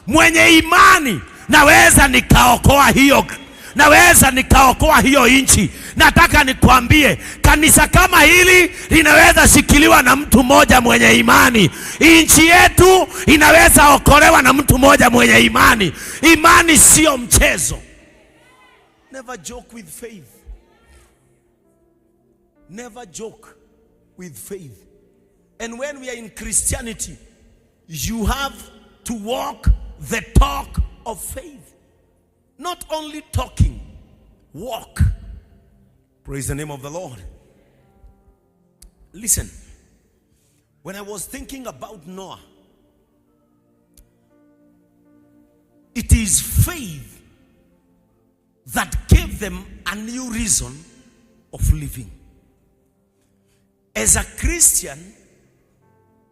mwenye imani, naweza nikaokoa hiyo, naweza nikaokoa hiyo nchi. Nataka nikwambie, kanisa kama hili linaweza shikiliwa na mtu mmoja mwenye imani. Nchi yetu inaweza okolewa na mtu mmoja mwenye imani. Imani sio mchezo. Never joke with faith. Never joke with faith. And when we are in Christianity, you have to walk the talk of faith. Not only talking, walk. Praise the name of the Lord. Listen, when I was thinking about Noah, it is faith that gave them a new reason of living. As a Christian,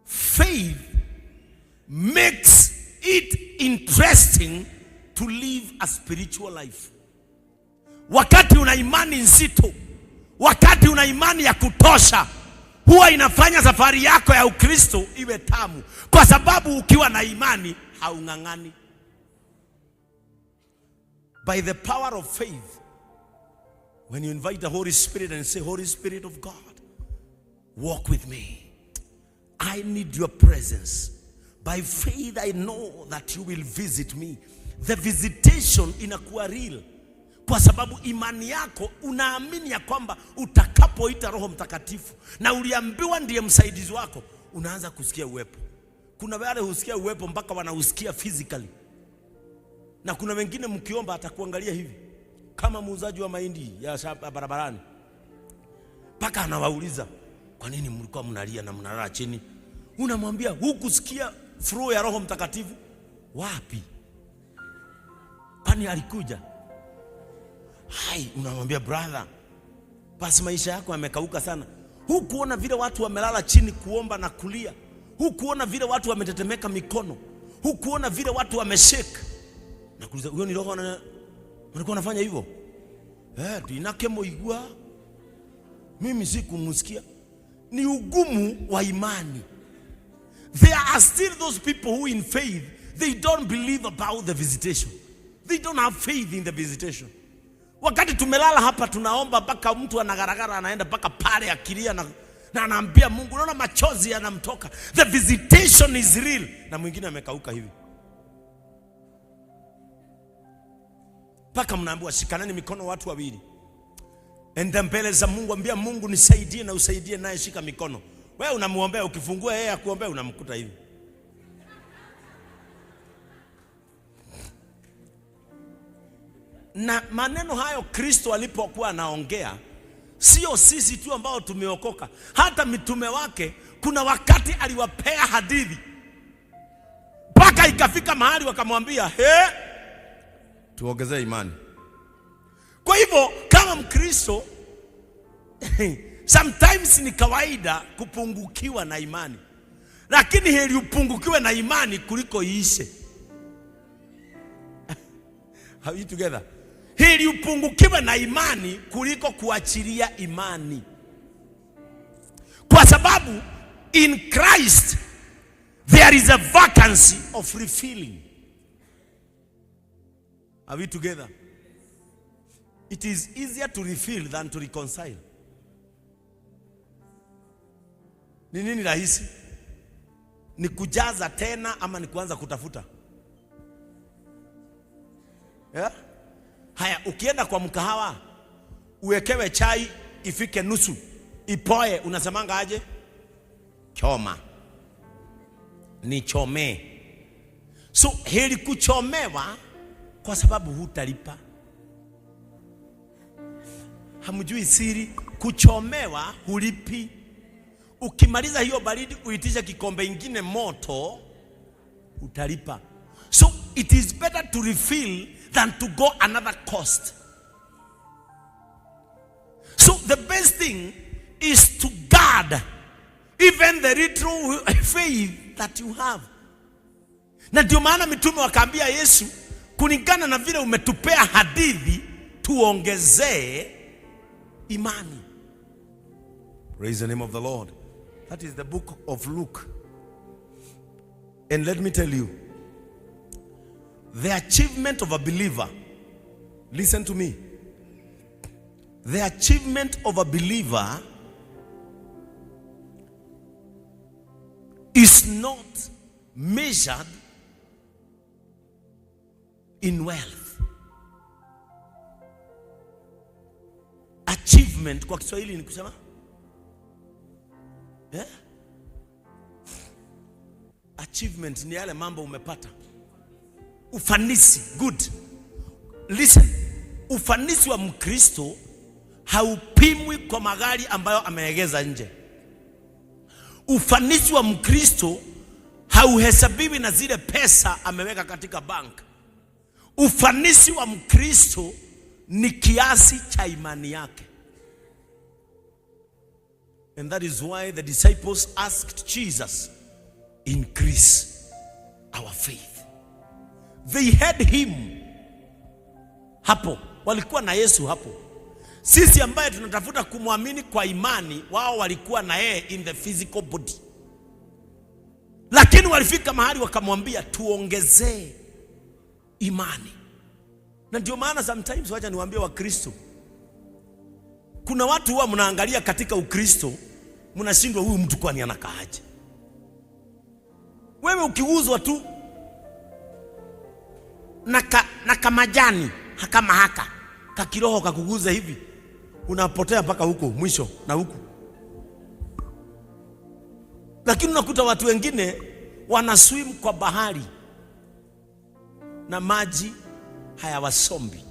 faith makes it interesting to live a spiritual life. Wakati una imani nzito, wakati una imani ya kutosha, huwa inafanya safari yako ya Ukristo iwe tamu, kwa sababu ukiwa na imani haung'ang'ani. By the power of faith, when you invite the Holy Spirit and say, Holy Spirit of God, walk with me. I need your presence. By faith I know that you will visit me. The visitation inakuwa real, kwa sababu imani yako unaamini ya kwamba utakapoita Roho Mtakatifu na uliambiwa ndiye msaidizi wako, unaanza kusikia uwepo. Kuna wale husikia uwepo mpaka wanausikia physically, na kuna wengine mkiomba atakuangalia hivi kama muuzaji wa mahindi ya barabarani, mpaka anawauliza, kwa nini mlikuwa mnalia na mnalala chini? Unamwambia hukusikia flow ya Roho Mtakatifu wapi? Kwani alikuja? Hai, unamwambia brother, basi maisha yako yamekauka sana. Hukuona vile watu wamelala chini kuomba na kulia. Hukuona vile watu wametetemeka mikono. Hukuona vile watu wameshake. Na kuuliza, huyo ni roho walikuwa wanafanya hivyo? Ndinakemuigua. Mimi sikumsikia. Ni ugumu wa imani. There are still those people who in faith, they don't believe about the visitation. They don't have faith in the visitation. Wakati tumelala hapa tunaomba mpaka mtu anagaragara anaenda mpaka pale akilia na anaambia Mungu, unaona machozi yanamtoka. The visitation is real. Na mwingine amekauka hivi. Mpaka mnaambiwa shikanani mikono watu wawili. Enda mbele za Mungu, ambia Mungu nisaidie na usaidie naye, shika mikono. Wewe unamuombea, ukifungua yeye akuombea unamkuta hivi. Na maneno hayo Kristo alipokuwa anaongea, sio sisi tu ambao tumeokoka, hata mitume wake kuna wakati aliwapea hadithi mpaka ikafika mahali wakamwambia, he, tuongezee imani. Kwa hivyo kama Mkristo sometimes ni kawaida kupungukiwa na imani, lakini heri upungukiwe na imani kuliko iishe. Are you together? Heri upungukiwe na imani kuliko kuachilia imani. Kwa sababu in Christ there is a vacancy of refilling. Are we together? It is easier to refill than to reconcile. Ni nini rahisi? Ni kujaza tena ama ni kuanza kutafuta? Yeah? Haya, ukienda kwa mkahawa uwekewe chai ifike nusu ipoe, unasemanga aje? Choma, nichomee. So heri kuchomewa kwa sababu hutalipa. Hamjui siri, kuchomewa hulipi. Ukimaliza hiyo baridi uitisha kikombe ingine moto, utalipa. So it is better to refill than to go another cost. So the best thing is to guard even the little faith that you have. Na ndio maana mitume wakaambia Yesu, kulingana na vile umetupea hadithi, tuongezee imani. Praise the name of the Lord. That is the book of Luke. And let me tell you, The achievement of a believer, listen to me. The achievement of a believer is not measured in wealth. Achievement kwa Kiswahili ni kusema? Eh? Achievement ni yale mambo umepata. Ufanisi, good. Listen, ufanisi wa Mkristo haupimwi kwa magari ambayo ameegeza nje. Ufanisi wa Mkristo hauhesabiwi na zile pesa ameweka katika bank. Ufanisi wa Mkristo ni kiasi cha imani yake. And that is why the disciples asked Jesus, increase our faith. They had him hapo, walikuwa na Yesu hapo. Sisi ambaye tunatafuta kumwamini kwa imani, wao walikuwa na yeye in the physical body. Lakini walifika mahali wakamwambia tuongezee imani. Na ndio maana sometimes, wacha niwaambie Wakristo, kuna watu huwa mnaangalia katika Ukristo, mnashindwa huyu mtu kwani anakaaje? Wewe ukiuzwa tu na kamajani kama haka kakiroho kakuguza hivi, unapotea mpaka huko mwisho na huku. Lakini unakuta watu wengine wanaswim kwa bahari na maji hayawasombi,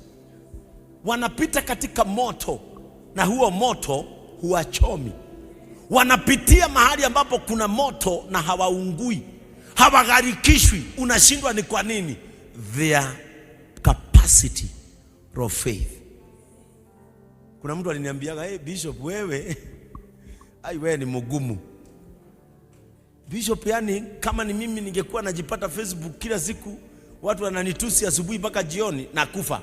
wanapita katika moto na huo moto huwachomi, wanapitia mahali ambapo kuna moto na hawaungui, hawagharikishwi. Unashindwa ni kwa nini? Their capacity of faith. Kuna mtu aliniambiaga, hey, Bishop wewe, ai wewe ni mgumu. Bishop, yani kama ni mimi ningekuwa najipata Facebook kila siku watu wananitusi asubuhi mpaka jioni na kufa.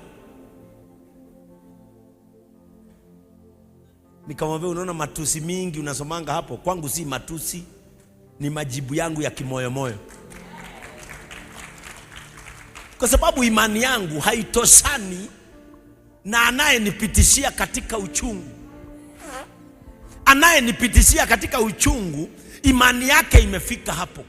Nikamwambia unaona matusi mingi unasomanga hapo, kwangu si matusi, ni majibu yangu ya kimoyomoyo. Kwa sababu imani yangu haitoshani na anayenipitishia katika uchungu. Anayenipitishia katika uchungu, imani yake imefika hapo.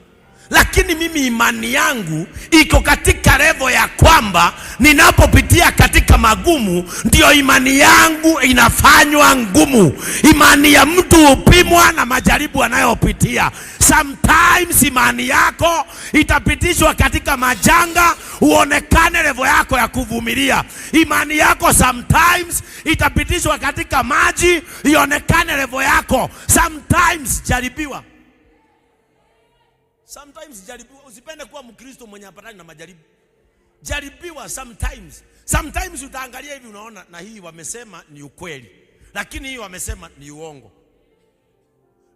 Lakini mimi imani yangu iko katika level ya kwamba ninapopitia katika magumu ndio imani yangu inafanywa ngumu. Imani ya mtu hupimwa na majaribu anayopitia. Sometimes imani yako itapitishwa katika majanga, uonekane level yako ya kuvumilia. Imani yako sometimes itapitishwa katika maji, ionekane level yako. Sometimes jaribiwa. Sometimes jaribiwa. Usipende kuwa Mkristo mwenye hapatani na majaribu. Jaribiwa sometimes. Sometimes utaangalia hivi unaona, na hii wamesema ni ukweli, lakini hii wamesema ni uongo.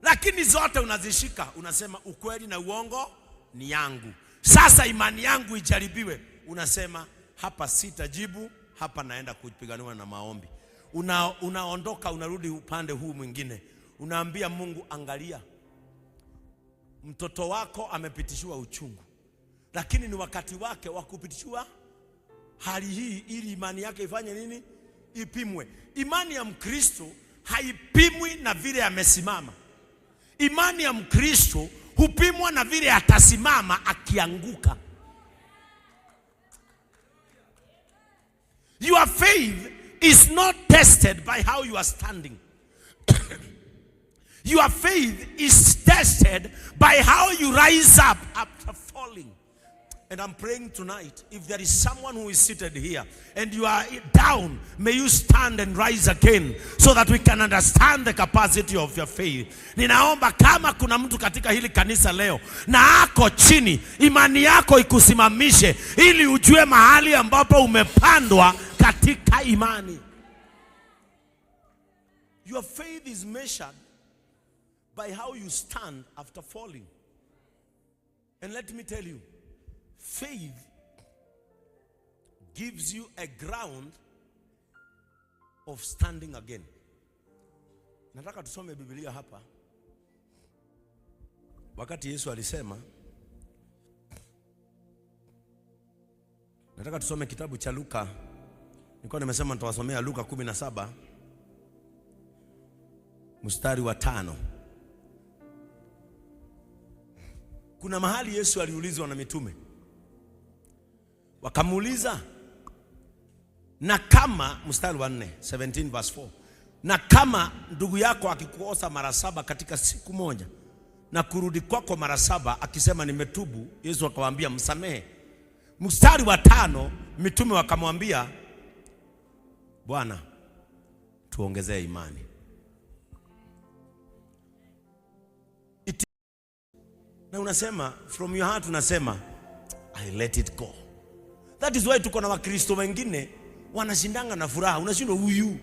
Lakini zote unazishika, unasema ukweli na uongo ni yangu. Sasa imani yangu ijaribiwe, unasema hapa sitajibu, hapa naenda kupiganiwa na maombi. Unaondoka, unarudi upande huu mwingine. Unaambia Mungu, angalia, mtoto wako amepitishiwa uchungu, lakini ni wakati wake wa kupitishiwa hali hii ili imani yake ifanye nini? Ipimwe. Imani ya Mkristo haipimwi na vile amesimama. Imani ya Mkristo hupimwa na vile atasimama akianguka. Your faith is not tested by how you are standing. Your faith is tested by how you rise up after falling. And I'm praying tonight, if there is someone who is seated here and you are down, may you stand and rise again so that we can understand the capacity of your faith. Ninaomba kama kuna mtu katika hili kanisa leo na ako chini, imani yako ikusimamishe ili ujue mahali ambapo umepandwa katika imani. Your faith is measured by how you stand after falling. And let me tell you, faith gives you a ground of standing again. Nataka tusome Biblia hapa. Wakati Yesu alisema, Nataka tusome kitabu cha Luka. Nilikuwa nimesema nitawasomea Luka 17 mstari wa 5. Kuna mahali Yesu aliulizwa na mitume. Wakamuuliza, na kama, mstari wa 4, 17 verse 4. Na kama ndugu yako akikuosa mara 7 katika siku moja na kurudi kwako mara 7 akisema nimetubu, Yesu akawaambia msamehe. Mstari wa 5, mitume wakamwambia, Bwana tuongezee imani. Na unasema from your heart, unasema I let it go. That is why tuko na Wakristo wengine wanashindanga na furaha. Unashindwa huyu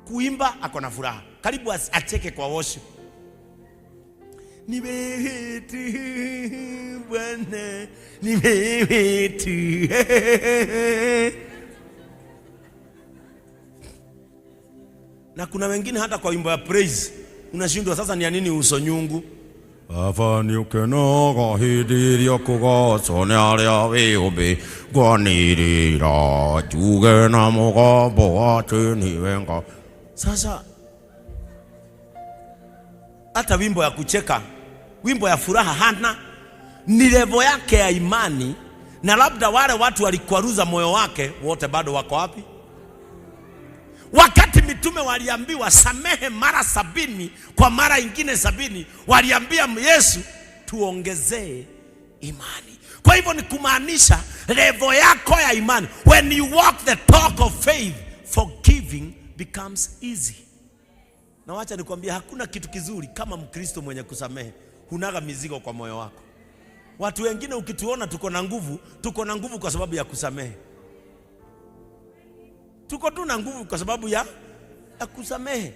kuimba ako na furaha, karibu acheke kwa worship. Ni wewe tu Bwana, ni wewe tu. Na kuna wengine hata kwa wimbo ya praise unashindwa sasa ni ya nini uso nyungu. Baba niukenoga hĩndĩ kũgocwo nĩ arĩa wĩũmbĩ ngwanĩrĩra njuge na mũgambo atĩ nĩwe Ngai. Sasa hata wimbo ya kucheka, wimbo ya furaha hana, ni level yake ya imani. Na labda wale watu walikwaruza moyo wake wote bado wako wapi? Wakati mitume waliambiwa samehe mara 70 kwa mara ingine 70, waliambia Yesu tuongezee imani. Kwa hivyo ni kumaanisha level yako ya imani, when you walk the talk of faith, forgiving becomes easy. Na wacha nikwambie, hakuna kitu kizuri kama Mkristo mwenye kusamehe. Hunaga mizigo kwa moyo wako. Watu wengine ukituona tuko na nguvu, tuko na nguvu kwa sababu ya kusamehe. Tuko tu na nguvu kwa sababu ya kusamehe.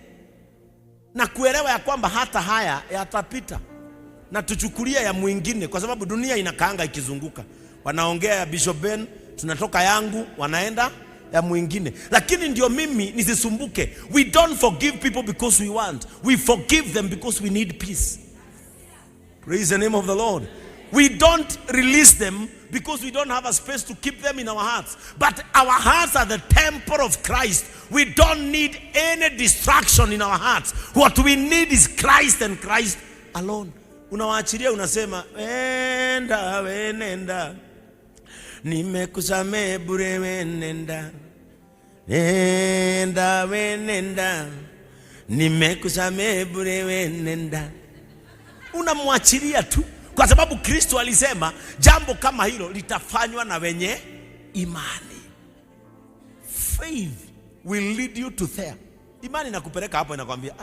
Na kuelewa ya kwamba hata haya yatapita. Na tuchukulie ya mwingine, kwa sababu dunia inakaanga ikizunguka. Wanaongea ya Bishop Ben, tunatoka yangu, wanaenda ya mwingine. Lakini ndio mimi nisisumbuke. We don't forgive people because we want. We forgive them because we need peace. Praise the name of the Lord. We don't release them because we don't have a space to keep them in our hearts. But our hearts are the temple of Christ. We don't need any distraction in our hearts. What we need is Christ and Christ alone. Unawaachilia, unasema, enda we nenda, nimekusamehe bure we nenda, enda we nenda, nimekusamehe bure we nenda. Unamwachilia tu. Kwa sababu Kristo alisema jambo kama hilo litafanywa na wenye imani. Faith will lead you to there. Imani inakupeleka hapo, inakwambia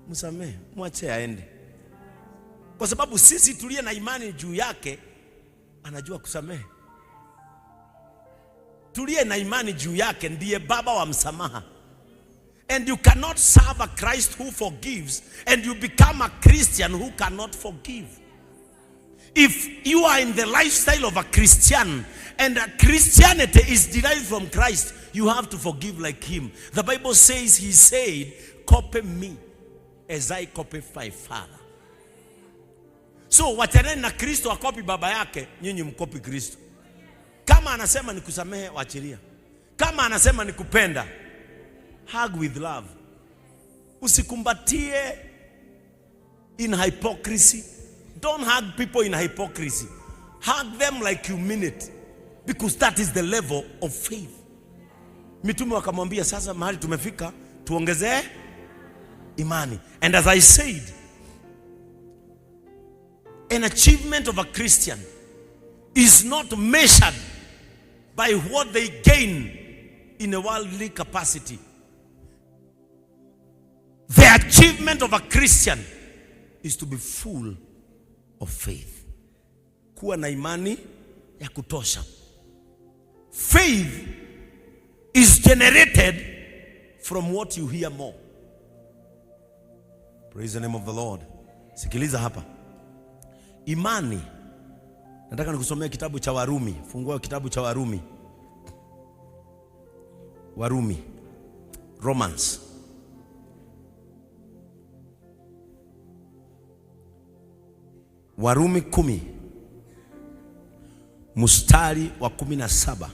msamehe, mwache aende. Kwa sababu sisi tulie na imani juu yake, anajua kusamehe. Tulie na imani juu yake, ndiye baba wa msamaha. And you cannot serve a Christ who forgives and you become a Christian who cannot forgive. If you are in the lifestyle of a Christian and Christianity is derived from Christ, you have to forgive like him. The Bible says, he said, copy me as I copy my father. So wachaneni na Kristo akopi baba yake, nyinyi mkopi Kristo. Kama anasema nikusamehe, wachilia. Kama anasema nikupenda, hug with love. Usikumbatie in hypocrisy. Don't hug people in hypocrisy. Hug them like you mean it. Because that is the level of faith. Mitume wakamwambia sasa mahali tumefika, tuongezee imani. And as I said, an achievement of a Christian is not measured by what they gain in a worldly capacity. The achievement of a Christian is to be full of faith. Kuwa na imani ya kutosha. Faith is generated from what you hear more. Praise the name of the Lord. Sikiliza hapa. Imani. Nataka nikusomee kitabu cha Warumi. Fungua kitabu cha Warumi. Warumi. Romans. Warumi 10. mstari wa 17.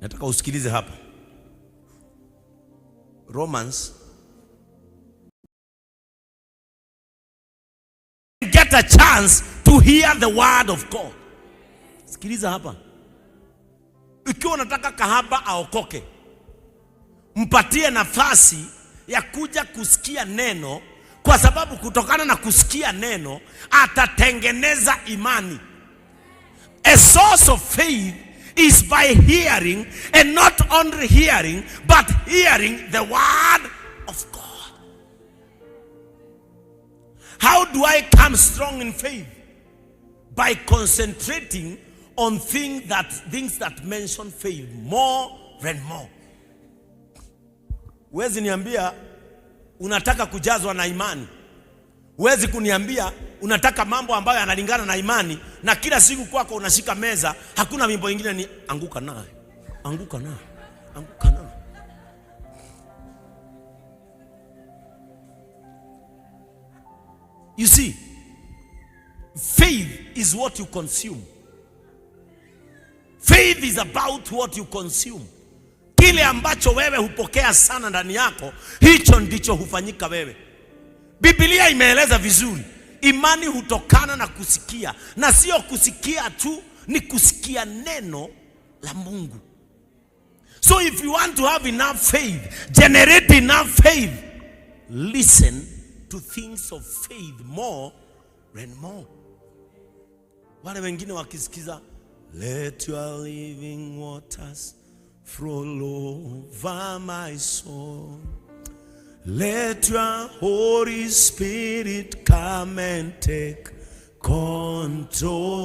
Nataka usikilize hapa. Romans, get a chance to hear the word of God. Sikiliza hapa. Ikiwa unataka kahaba aokoke, mpatie nafasi ya kuja kusikia neno, kwa sababu kutokana na kusikia neno atatengeneza imani. A source of faith is by hearing, and not only hearing, but hearing the word of God. How do I come strong in faith? By concentrating on things that mention faith more and more. Huwezi niambia unataka kujazwa na imani. Huwezi kuniambia unataka mambo ambayo yanalingana na imani, na kila siku kwako unashika meza, hakuna wimbo ingine ni anguka naye, anguka naye, anguka naye. You see, faith is what you consume. Faith is about what you consume. Kile ambacho wewe hupokea sana ndani yako, hicho ndicho hufanyika wewe. Biblia imeeleza vizuri, imani hutokana na kusikia, na sio kusikia tu, ni kusikia neno la Mungu. So if you want to have enough faith, generate enough faith, listen to things of faith more and more. Wale wengine wakisikiza, "Let your living waters flow over my soul. Let your Holy Spirit come and take control.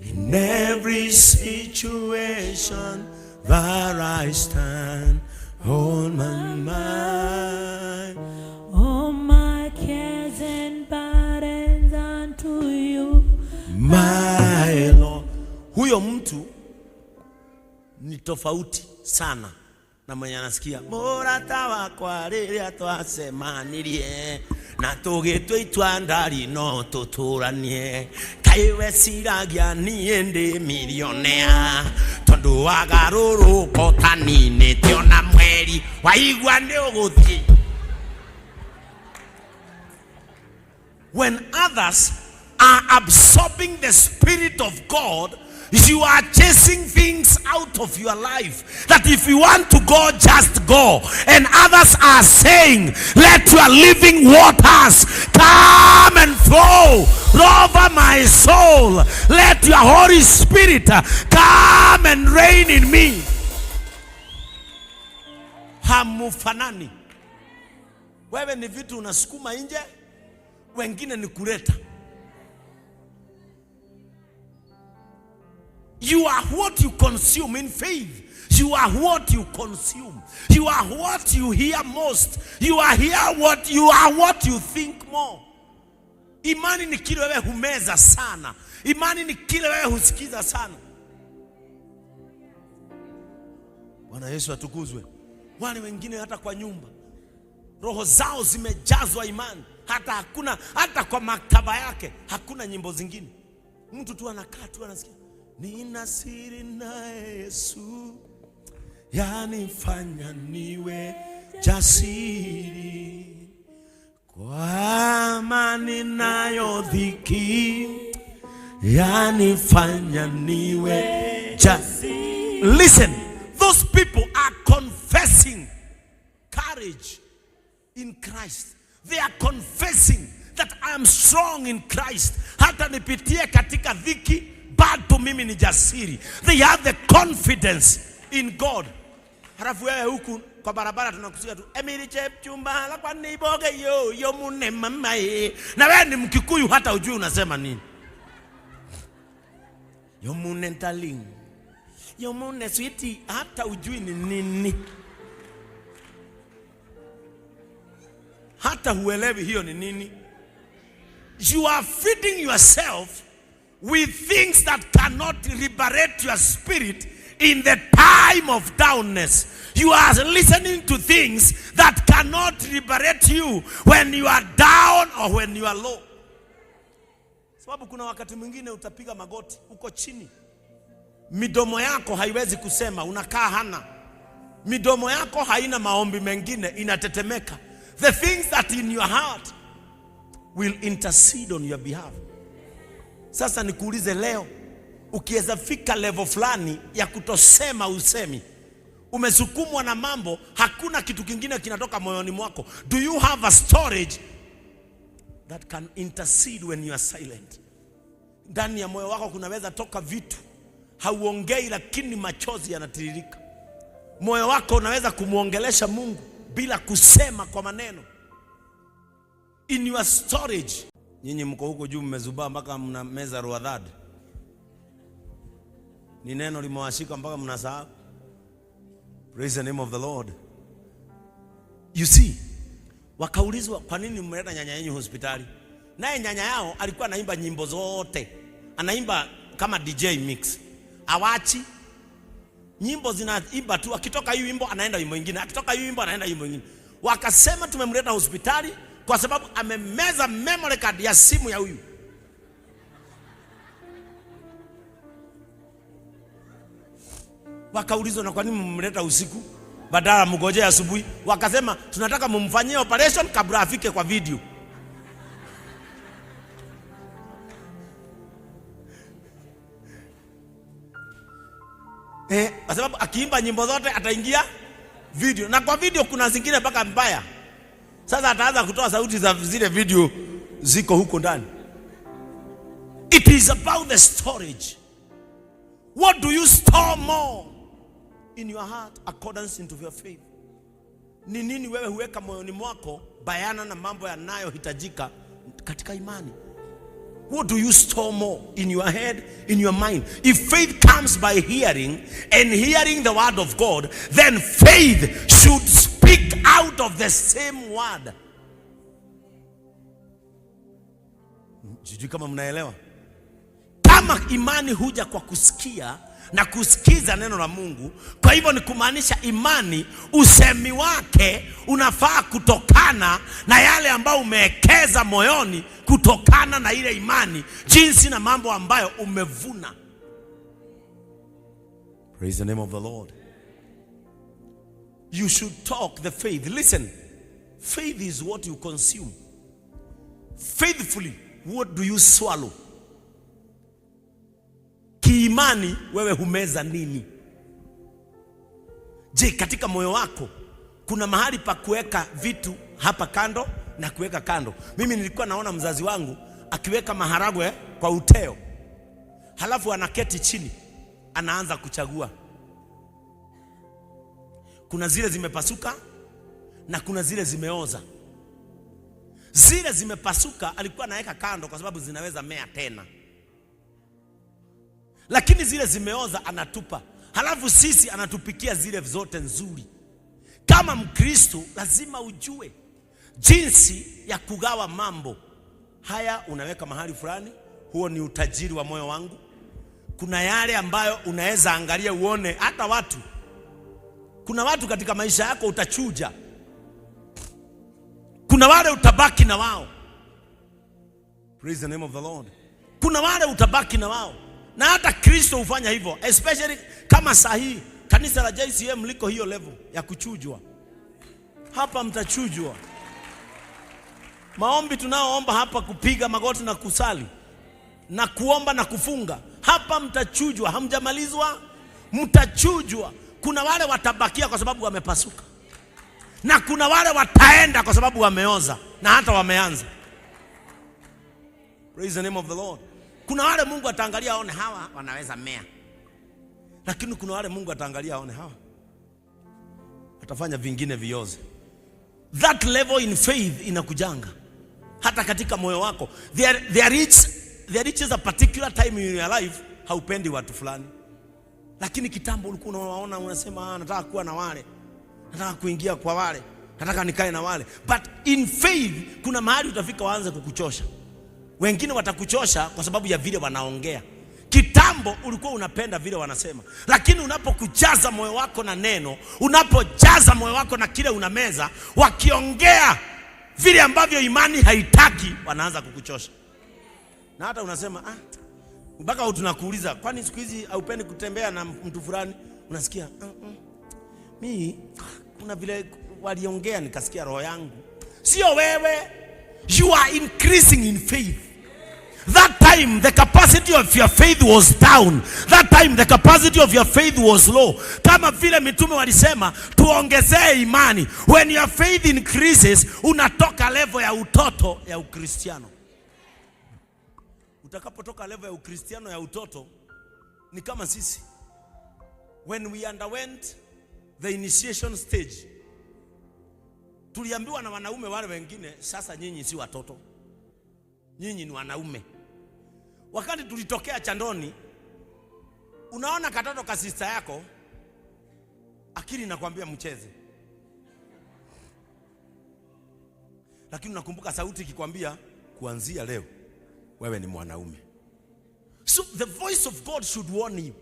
In every situation that I stand on my mind." All my cares and burdens unto you. My Lord. Huyo mtu ni tofauti sana na mwenye anasikia mũrata wakwa rĩrĩa twacemanirie na tũgĩtua itua ndari no tũtũranie kaĩ weciragia niĩ ndĩ milionea tondũ wagarũrũka ũtaninĩte ona mweri waigua nĩ ũgũthiĩ. When others are absorbing the Spirit of God, you are chasing things out of your life. That if you want to go, just go. And others are saying, "Let your living waters come and flow over my soul. Let your Holy Spirit come and reign in me." Hamufanani. Wewe ni vitu unasukuma nje, wengine ni kuleta. You are what you consume in faith. You are what you consume. You are what you hear most. You are what you think more. Imani ni kile wewe humeza sana. Imani ni kile wewe husikiza sana. Bwana Yesu atukuzwe. Wale wengine hata kwa nyumba roho zao zimejazwa imani, hata hakuna, hata kwa maktaba yake hakuna nyimbo zingine. Mtu tu anakaa tu anasikia, "Nina siri na Yesu yanifanya niwe jasiri kwa amani nayo dhiki yanifanya niwe jasiri." Listen, those people are confessing courage in Christ. They are confessing that I am strong in Christ. Hata nipitie katika dhiki, bado mimi ni jasiri. They have the confidence in God. Halafu wewe huku kwa barabara tunakusikia tu, "Emily Chepchumba la kwa niboge yo yo mune mama e." Na wewe ni Mkikuyu, hata ujui unasema nini. "Yo mune darling. Yo mune sweetie," hata ujui ni nini. Hata huelewi hiyo ni nini. You are feeding yourself with things that cannot liberate your spirit in the time of downness. You are listening to things that cannot liberate you when you are down or when you are low. Sababu kuna wakati mwingine utapiga magoti uko chini, midomo yako haiwezi kusema, unakaa hana midomo yako haina maombi mengine, inatetemeka. The things that in your heart will intercede on your behalf. Sasa nikuulize leo, ukiweza fika level fulani ya kutosema usemi, umesukumwa na mambo, hakuna kitu kingine kinatoka moyoni mwako, do you have a storage that can intercede when you are silent? Ndani ya moyo wako kunaweza toka vitu hauongei, lakini machozi yanatiririka. Moyo wako unaweza kumwongelesha Mungu bila kusema kwa maneno. In your storage. Nyinyi mko huko juu mmezubaa mpaka mna meza ruadhad. Ni neno limewashika mpaka mnasahau. Praise the name of the Lord. You see, wakaulizwa kwa nini mmeleta nyanya yenu hospitali? Naye nyanya yao alikuwa anaimba nyimbo zote. Anaimba kama DJ mix. Awachi nyimbo zinaimba tu, akitoka hii wimbo anaenda wimbo mwingine, akitoka hii wimbo anaenda wimbo mwingine. Wakasema tumemleta hospitali kwa sababu amemeza memory card ya simu ya huyu. Wakaulizwa, na kwa nini mmleta usiku badala mgojee asubuhi? Wakasema tunataka mumfanyie operation kabla afike kwa video. Kwa sababu akiimba nyimbo zote ataingia video, na kwa video kuna zingine mpaka mbaya. Sasa ataanza kutoa sauti za zile video ziko huko ndani. It is about the storage. What do you store more in your heart accordance into your faith? Ni nini wewe huweka moyoni mwako bayana na mambo yanayohitajika katika imani? What do you store more in your head, in your mind? If faith comes by hearing and hearing the word of God, then faith should speak out of the same word. Sijui kama mnaelewa. Kama imani huja kwa kusikia na kusikiza neno la Mungu, kwa hivyo ni kumaanisha imani usemi wake unafaa kutokana na yale ambayo umewekeza moyoni, kutokana na ile imani, jinsi na mambo ambayo umevuna. Praise the name of the Lord. You should talk the faith. Listen, faith is what you consume. Faithfully, what do you swallow? Kiimani wewe humeza nini? Je, katika moyo wako kuna mahali pa kuweka vitu hapa kando na kuweka kando? Mimi nilikuwa naona mzazi wangu akiweka maharagwe kwa uteo, halafu anaketi chini anaanza kuchagua. Kuna zile zimepasuka na kuna zile zimeoza. Zile zimepasuka alikuwa anaweka kando kwa sababu zinaweza mea tena, lakini zile zimeoza anatupa. Halafu sisi anatupikia zile zote nzuri. Kama Mkristo lazima ujue jinsi ya kugawa mambo haya. Unaweka mahali fulani, huo ni utajiri wa moyo wangu. Kuna yale ambayo unaweza angalia uone hata watu. Kuna watu katika maisha yako utachuja, kuna wale utabaki na wao. Praise the name of the Lord. Kuna wale utabaki na wao, na hata Kristo hufanya hivyo, especially kama sahihi kanisa la JCM liko hiyo level ya kuchujwa. Hapa mtachujwa. Maombi tunaoomba hapa, kupiga magoti na kusali na kuomba na kufunga, hapa mtachujwa. Hamjamalizwa, mtachujwa. Kuna wale watabakia kwa sababu wamepasuka, na kuna wale wataenda kwa sababu wameoza na hata wameanza. Praise the name of the Lord. Kuna wale Mungu ataangalia aone hawa wanaweza mea, lakini kuna wale Mungu ataangalia aone hawa atafanya vingine vioze. That level in faith inakujanga hata katika moyo wako. There reaches a particular time in your life haupendi watu fulani, lakini kitambo ulikuwa unawaona unasema, nataka kuwa na wale, nataka kuingia kwa wale, nataka nikae na wale. But in faith kuna mahali utafika waanze kukuchosha. Wengine watakuchosha kwa sababu ya vile wanaongea. Kitambo ulikuwa unapenda vile wanasema, lakini unapokujaza moyo wako na neno, unapojaza moyo wako na kile unameza, wakiongea vile ambavyo imani haitaki, wanaanza kukuchosha. Na hata unasema ah, mpaka tunakuuliza kwani siku hizi haupendi kutembea na mtu fulani? Unasikia Mi kuna vile waliongea nikasikia roho yangu. Sio wewe, you are increasing in faith. That time the capacity of your faith was down. That time the capacity of your faith was low. Kama vile mitume walisema tuongezee imani. When your faith increases, unatoka level ya utoto ya Ukristiano. Utakapotoka level ya Ukristiano ya utoto, ni kama sisi. When we underwent the initiation stage, tuliambiwa na wanaume wale wengine, sasa nyinyi si watoto, nyinyi ni wanaume. Wakati tulitokea chandoni, unaona katoto ka sister yako, akili inakwambia mcheze, lakini unakumbuka sauti ikikwambia kuanzia leo wewe ni mwanaume. So the voice of God should warn you.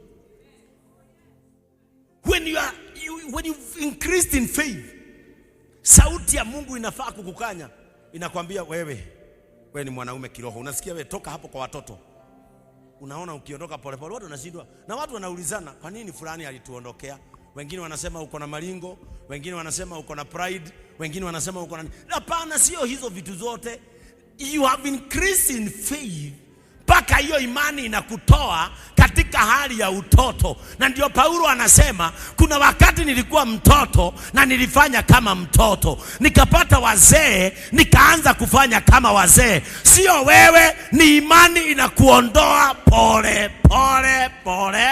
When you've increased in faith, sauti ya Mungu inafaa kukukanya, inakwambia wewe, wewe ni mwanaume kiroho. Unasikia wewe, toka hapo kwa watoto. Unaona ukiondoka polepole, watu wanashindwa na watu wanaulizana, kwa nini fulani alituondokea? Wengine wanasema uko na malingo, wengine wanasema uko na pride, wengine wanasema uko na hapana, sio hizo vitu zote. You have increased in faith mpaka hiyo imani inakutoa katika hali ya utoto. Na ndio Paulo anasema kuna wakati nilikuwa mtoto na nilifanya kama mtoto, nikapata wazee nikaanza kufanya kama wazee. Sio wewe, ni imani inakuondoa pole pole pole.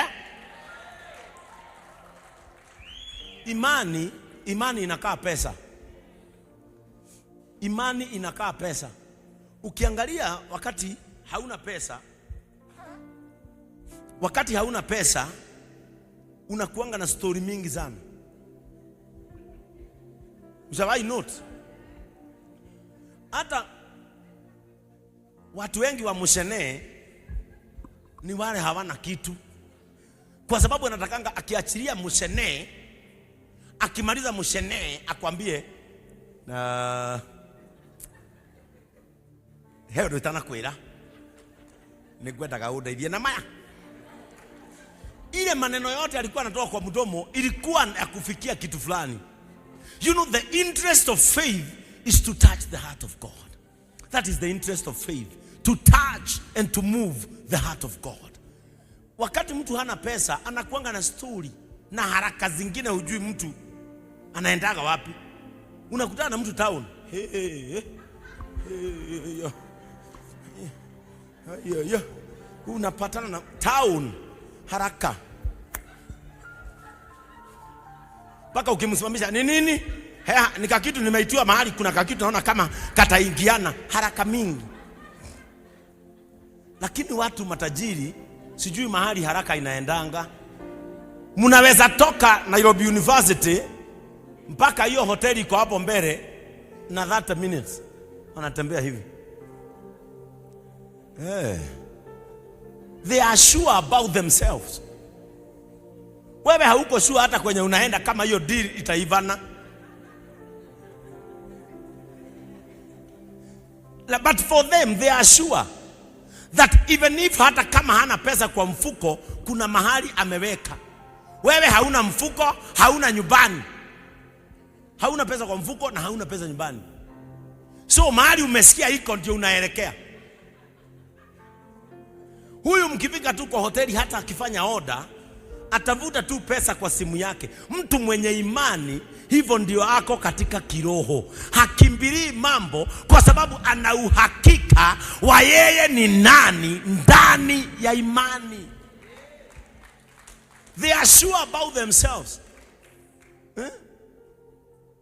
Imani inakaa pesa. Imani inakaa pesa. Ukiangalia wakati hauna pesa, wakati hauna pesa unakuanga na story mingi sana. Ushawahi note? Hata watu wengi wa mushenee ni wale hawana kitu, kwa sababu anatakanga akiachilia mushenee, akimaliza mushenee akwambie na he ũndũ itanakwĩra nĩngwendaga ũndeithie na maya. Ile maneno yote alikuwa anatoa kwa mdomo ilikuwa ya kufikia kitu fulani. You know, the interest of faith is to touch the heart of God. That is the interest of faith, to touch and to move the heart of God. Wakati mtu hana pesa anakuanga na story na haraka zingine, hujui mtu anaendaga wapi. Unakutana na mtu town, hey, hey, hey, hey, hey, hey. Unapatana na town haraka mpaka ukimsimamisha ni nini? Hea, ni kakitu nimeitiwa mahali, kuna kakitu naona kama kataingiana, haraka mingi. Lakini watu matajiri sijui mahali haraka inaendanga. Mnaweza toka Nairobi University mpaka hiyo hoteli iko hapo mbele na 30 minutes wanatembea hivi. Hey. They are sure about themselves. Wewe hauko sure hata kwenye unaenda kama hiyo deal itaivana. But for them they are sure that even if hata kama hana pesa kwa mfuko, kuna mahali ameweka. Wewe hauna mfuko, hauna nyumbani. Hauna pesa kwa mfuko na hauna pesa nyumbani. So mahali umesikia iko ndio unaelekea. Huyu mkifika tu kwa hoteli, hata akifanya order atavuta tu pesa kwa simu yake. Mtu mwenye imani hivyo ndio ako katika kiroho, hakimbilii mambo kwa sababu ana uhakika wa yeye ni nani ndani ya imani. They are sure about themselves. Eh?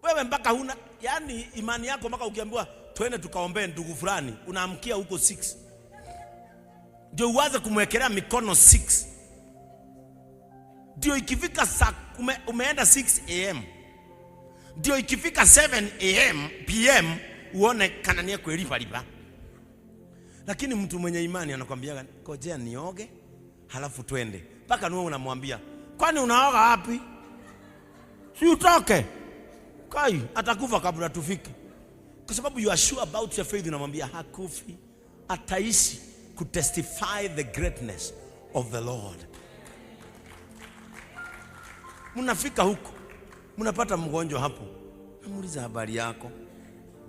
Wewe mpaka huna, yani imani yako mpaka ukiambiwa twende tukaombee ndugu fulani, unaamkia huko 6 ndio uanze kumwekelea mikono 6, ndio ikifika saa umeenda 6 am, ndio ikifika 7 am pm uone kanania kwelipa lipa. Lakini mtu mwenye imani anakwambia ngojea nioge halafu twende. Mpaka nuwe unamwambia kwani unaoga wapi? Si utoke. Kai atakufa kabla tufike. Kwa sababu you are sure about your faith, unamwambia hakufi, ataishi. Kutestify the greatness of the Lord. Mnafika huko, mnapata mgonjwa hapo, namuuliza habari yako,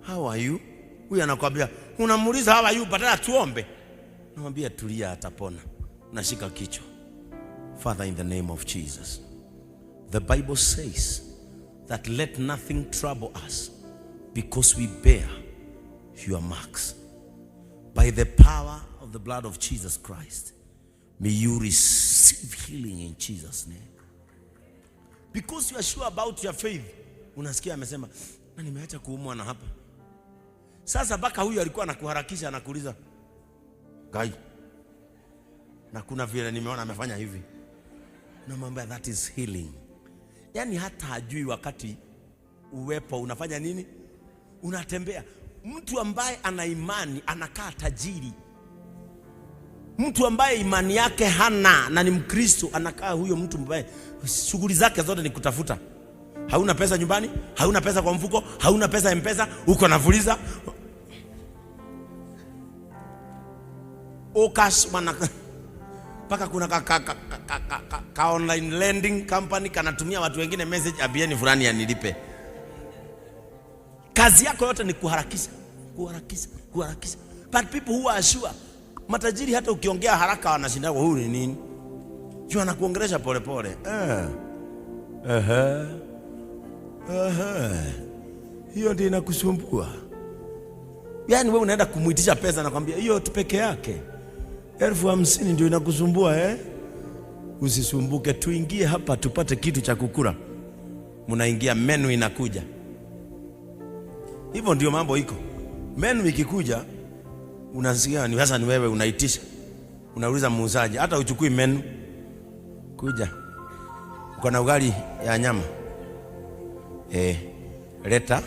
how are you? Huyu anakwambia, unamuuliza how are you, badala tuombe. Namwambia tulia, atapona. Nashika kichwa. Father, in the name of Jesus, the Bible says that let nothing trouble us because we bear your marks. By the power of the blood of Jesus Christ, may you receive healing in Jesus' name. Because you are sure about your faith. Unasikia amesema, na nimeacha kuumwa na hapa. Sasa mpaka huyu alikuwa anakuharakisha, anakuuliza, "Gai." Na kuna vile nimeona amefanya hivi. Namwambia that is healing. Yaani hata hajui wakati uwepo unafanya nini? Unatembea. Mtu ambaye ana imani anakaa tajiri. Mtu ambaye imani yake hana na ni Mkristo anakaa huyo mtu ambaye shughuli zake zote ni kutafuta. Hauna pesa nyumbani, hauna pesa kwa mfuko, hauna pesa M-Pesa, uko na fuliza. Okash wana mpaka kuna ka online lending company kanatumia watu wengine message, ambieni fulani anilipe. Kazi yako yote ni kuharakisha, kuharakisha, kuharakisha. But people who are sure, matajiri hata ukiongea haraka wanashinda, huyu ni nini? Juu anakuongelesha pole pole. Ehe. Ehe. Hiyo ndio inakusumbua. Yaani wewe unaenda kumuitisha pesa, nakwambia hiyo tu peke yake 50,000 ndio inakusumbua eh? Usisumbuke, tuingie hapa tupate kitu cha kukula. Mnaingia, menu inakuja. Hivyo ndio mambo iko. Menu ikikuja, unasikia ni sasa ni wewe unaitisha. Unauliza muuzaji, hata uchukui menu. Kuja. Uko na ugali ya nyama? Leta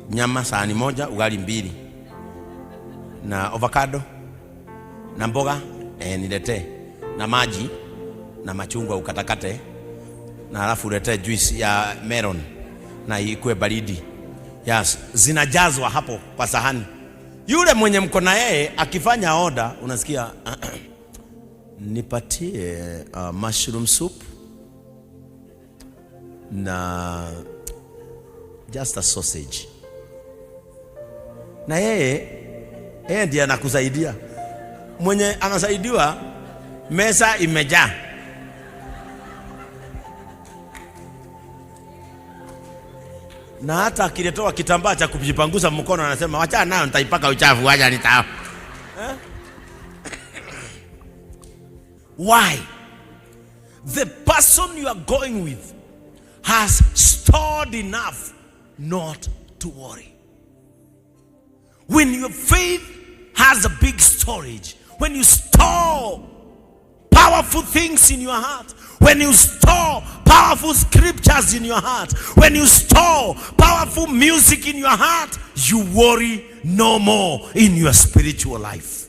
nyama sahani moja, ugali mbili. Na avocado na mboga, niletee na maji na machungwa ukatakate, na halafu uletee juice ya melon na ikuwe baridi. Yes, zinajazwa hapo kwa sahani. Yule mwenye mko na yeye akifanya order, unasikia nipatie mushroom soup na just a sausage. Na yeye ndiye anakusaidia. Mwenye anasaidiwa, meza imejaa. Na hata akiletewa kitambaa cha kujipanguza mkono anasema wacha nayo nitaipaka uchafu, wacha nita. Why? The person you are going with has stored enough not to worry. When your faith has a big storage, when you store powerful things in your heart, when you store powerful scriptures in your heart, when you store powerful music in your heart, you worry no more in your spiritual life.